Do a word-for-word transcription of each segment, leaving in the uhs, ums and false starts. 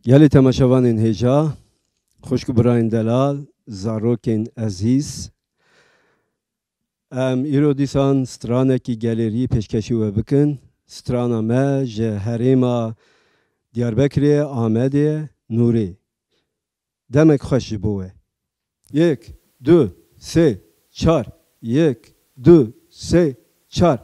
Gelê temaşevanên hêja, xwişk û birayên delal, zarokên ezîz, em îro dîsan stranekî gelêrî pêşkêşî we bikin. Strana me ji herêma Diyarbekirê, Amedê, Nûrê. Demek xweş ji bo we. Yek, du, sê, çar. Yek, du, sê, çar.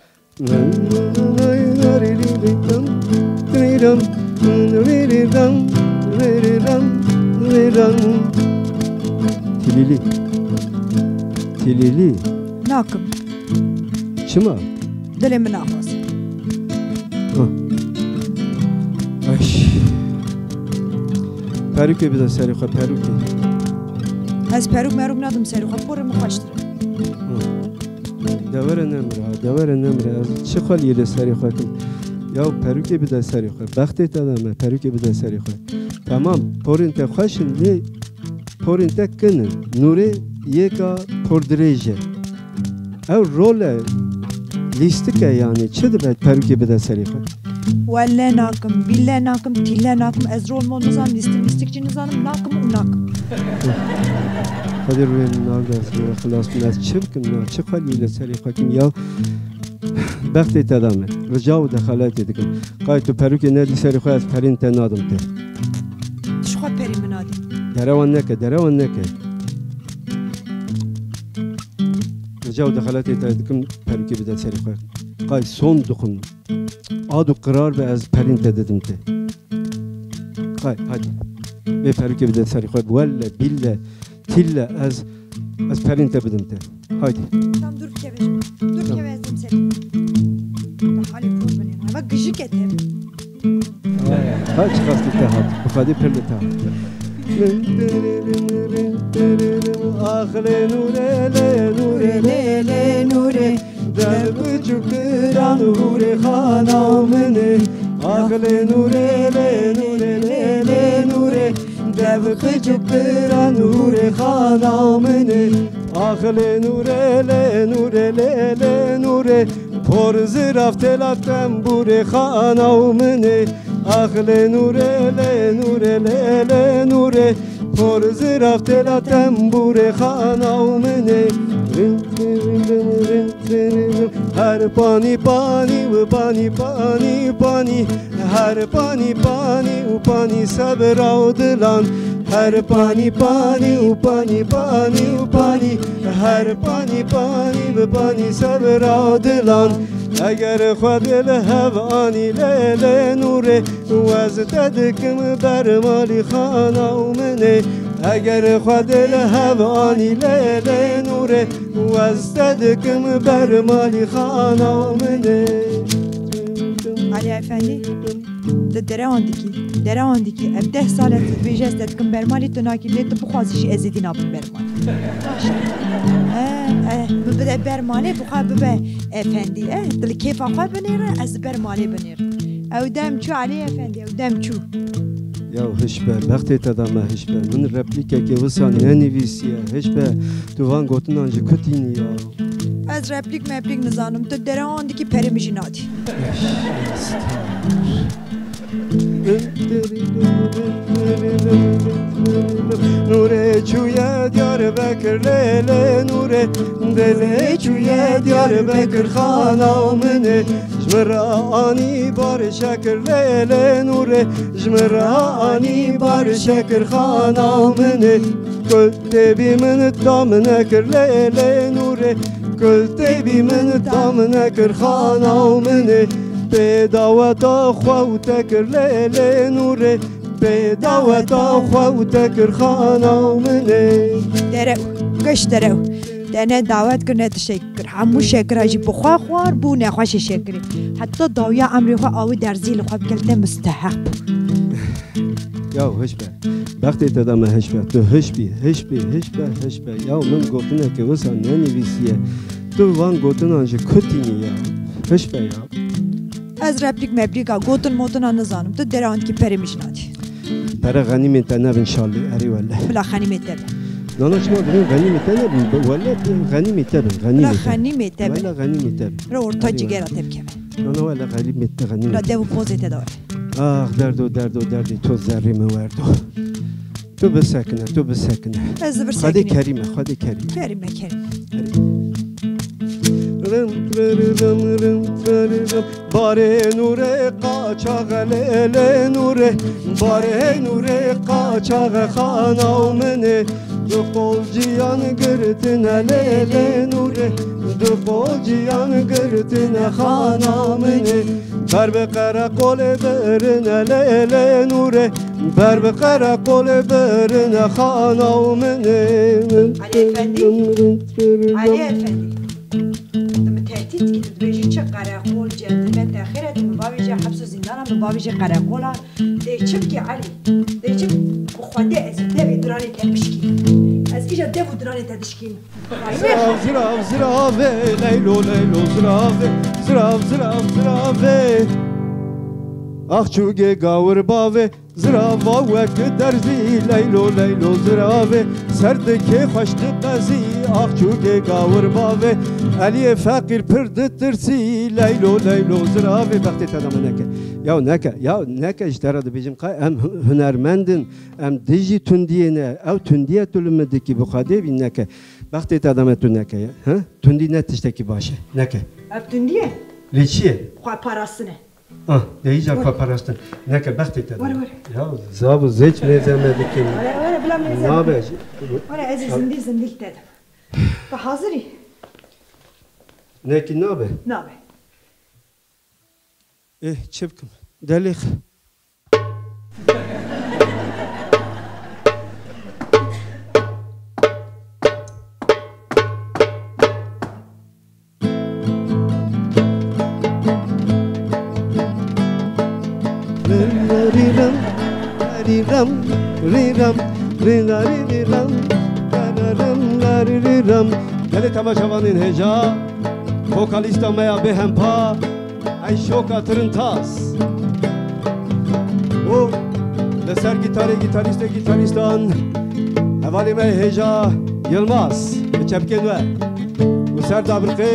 Tilîlî. Tilîlî. Nakim. Çima? Dilê min naxwaze. Ha. Ay. Perûkê bide serê xwe, perûkê. Ez perûk merûk nadim serê xwe, porê min xweştir e. Ha. Devere nemre, ha, devere nemre. Ez çi xweliyê li serê xwe kim? Ya perûkê bide serê xwe. Bextê te de me, perûkê bide serê xwe. Temam, porên te xweş in, lê porên te kin in. Nûrê yeka pordirêj e. Ew rol e, lîstik e, yanî çi dibe perûkê bide serê xwe? Welle nakim, bîlle nakim, tîlle nakim, ez rol mol nizanim, lîstik mîstik jî nizanim, nakim û nakim. Xwedê rûyê min navde, ez rûyê xilas bin, ez çi bikim, na çi xwelî li serê xwe kim ya? Bextê te da me, rica û dexeletê dikim. Qay tu perûkê nedî serê xwe, ez perên te nadim te. Tu ji xwe perê min nadî. Derewan neke, derewan neke. Rica û dexeletê te dikim, perûkê bide serê xwe. Qay son dixwim. Ad û qirar be, ez perên te didim te. Qay, hadi. Bê perûkê bide serê xwe. Welle, bille, tille, ez, ez perên te bidim te. Haydi. Tam dur keve. Dur Tamam. keve ez dim seni. Halê por bine. Ama gıcık et hem. Ha, çiqas te hat. Bi Xwedê pir li te hat. Axlê nûrê lê nûrê lê lê nûrê. Dev biçûkiran hûrê xana min e. Axlê nûrê lê nûrê lê lê nûrê. Dev biçûkiran hûrê xana min e. Axlê nûrê lê nûrê lê lê nûrê. Por zirav têla tembûrê xana min e. Axlê nûrê lê nûrê lê lê nûrê. Por zirav têla tembûrê xana min e. Rin, rin, rin, rin, rin, rin. Her panî panî û panî panî panî. Her panî panî û panî sebra û dilan. Her panî panî û panî panî û panî. Her panî panî bi panî sebra û dilan. Eger Xwedê li hev anî lê lê nûrê, ez te dikim ber malî xana û min e. Eger Xwedê li hev anî lê lê nûrê, ez te dikim ber malî xana û min e. Ali Efendi, tu derewan dikî, derewan dikî. Ev deh sal e tu dibêjî ez te dikim ber malê, tu nakî, lê tu bixwazî jî ez êdî nabim ber malê. Baş e. E, e, min bide ber malê, bi xwe bibe efendî. E, tu li kêfa xwe binêre, ez li ber malê binêrim. Ew dem çû Elî Efendî, ew dem çû. Ya hiş be, bextê te da me hiş be. Min replîkekê wisa nenivîsiye, hiş be. Tu van gotinan ji ku tînî ya? Ez replîk meplîk nizanim. Tu derewan dikî, perê min jî nadî. Nûrê çûye Diyarbekir lê lê nûrê. Dilê çûye Diyarbekir xana min e. Ji min re anî bar şekir lê lê nûrê. Ji min re anî bar şekir xana min e. Kul têbî min tam nekir lê lê nûrê. Kul têbî min tam nekir xana min e. Pê daweta xwe û te kir lê lê nûrê. Pê daweta xwe û te kir xana min e. Derew, geş derew. Te ne dawet kir, ne tiştek kir. Hemû şekira jî bi xwe xwar bû, nexweşê şekirê. Heta dawiya emrê xwe awî derzî li xwe bikir, te misteheq bû. Ya hiş be. Bextê te da me hiş be. Tu hiş bî, hiş bî, hiş be, hiş be. Ya min gotineke wisa nenivîsiye. Tu van gotinan ji ku tînî ya? Hiş be ya. Ez replîk meplîka gotin motina nizanim. Tu derewan dikî, perê min jî nadî. Pere xenîmên te nebin şalî, erê wele. Bila xenîmê te be. Nana, çima dibên xenîmê te nebin? Wele xenîmê te bin, xenîmê Bila te. xenîmê te be. Wele xenîmê te bin. Bila orta Erê cigera wele. te bikeve. Nana, wele xenîmê te, xenîmê Bila te. dev û pozê te de were. Ax derdo, derdo, derdê to zerrê min werdo. Tu bisekine, tu bisekine. Ez li vir Xwedê sekinî. Kerîm e, Xwedê Kerîm. Kerîm e, Kerîm. Rim, rim, rim, rim, rim, rim. Barê nûrê qaçaxe lê, lê nûrê. Barê nûrê qaçaxe xana û minê. Du qol ciyan girtine lê, lê nûrê. Du qol ciyan girtine xana û minê. Ber bi qereqolê birine lê, lê nûrê. Ber bi qereqolê birine xana û minê. Elî Efendî. Elî Efendî. Tu min tehdît dikî, tu dibêjî çi qereqol, cendime te xêr e, tu min bavêje heps û zîndana, min bavêje qereqola. Dê çi bikî Elî? Dê çi bi Xwedê ez ê devê diranê te bişkînim. Ez îja dev û diranê te dişkînim. Zirav, zirav, ziravê, leylo, leylo, ziravê. Zirav, zirav, ziravê. Axçûgê gawir bavê. Zirava wek derzî, leylo, leylo, ziravê. Ser dikê xweş diqezî, axçûgê gawir bavê. Eliyê feqîr pir ditirsî, leylo, leylo, ziravê. Bextê te da me neke. Ya neke, ya neke, ji te re dibêjim, qey em hu-, hunermend in, em dijî tundiyê ne, ew tundiye tu li min dikî, bi Xwedê bî neke. Bextê te da me tu neke, he? Tundî ne tiştekî baş e, neke. Ev tundî ye? Lê çi ye? Xwe parastine. Ah, de îcar xwe parastin. Neke bextê te. Were, were. Ya, zav û zêç mêze me dikin. Were, were, bila mêze. Nabe. Were, ez ê zindî, zindî te de. Tu hazir î? Nekî nabe. Nabe. Eh, çi bikim? Delîx. Gelê temaşevanên hêja, vokalîsta me ya bêhempa, Eyşoka Tirintas. Û li ser gîtarê gîtarîstê gîtarîstan, hevalê me hêja Yilmaz, bi çepkên we. Û ser dabriqê,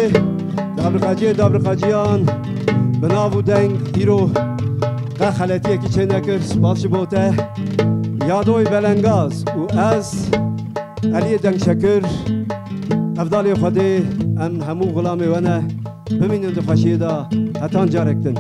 dabriqaciyê dabriqaciyan, bi nav û deng îro qe xeletiyekî çê nekir, spas ji bo te. Yadoy Belengaz û ez, Eliyê Dengşekir, evdalê Xwedê, em hemû xulamê we ne, bimînin di xweşiyê de, hetan carek din.